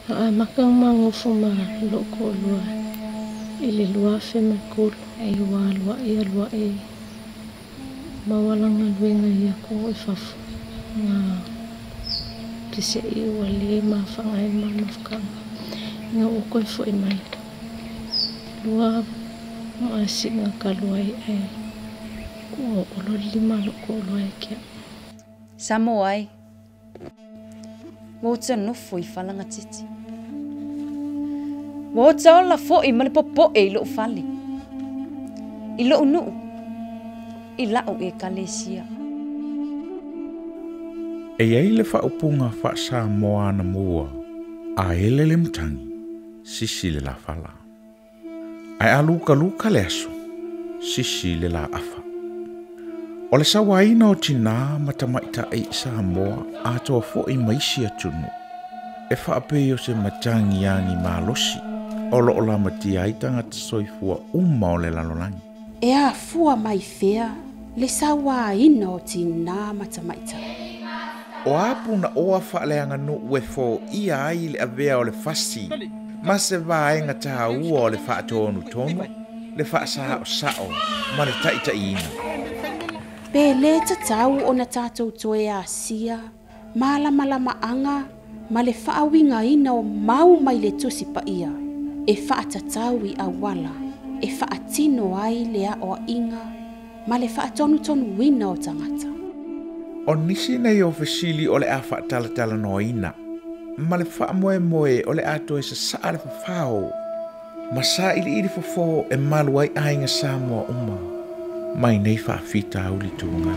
Na amata ona nofo ma lo'u to'alua i le 2003, ai ua alu a'e alu a'e maua lana galuega i atunuu i fafo, na fese'i ua lē mafaga ai le ma mafutaga. Ina ua toe fo'i mai, 2 masina talu ai, ae ua oo loa le lima a lo'u to'alua ia te a'u. Samoa e, ua ota nofo i falagatiti. Ua ota ola fo'i ma le popo'e i lo'u fale, i lo'u nu'u, i la'u ekalesia. E i ai le faaupuga faa-Samoa anamua, a ele le matagi, sisi le lafala. Ae a lukaluka le aso, sisi le laafa. O le sauaina o tinā ma tamaitai i Samoa atoa fo'i ma isi atunuu, e faapei o se matagi agi malosi o loo lamatia ai tagata soifua uma o le lalolagi. E afua mai fea le sauaina o tinā ma tamaitai? O a punaoa faaleaganuu e foia ai le avea o le fasi ma se vaega taua o le faatonutonu, le faasaosao ma le taitaiina? Pe lē tatau ona tatou toe asia malamalamaaga ma le faauigaina o mau mai le Tusi Paia e faatatau i auala e faatino ai le aoaʻiga ma le faatonutonuina o tagata? O nisi nei o fesili o le a faatalatalanoaina ma le faamoemoe o le a toe sasaa le fafao ma sailiili fofo e malu ai aiga Samoa uma mai nei faafitauli tuga.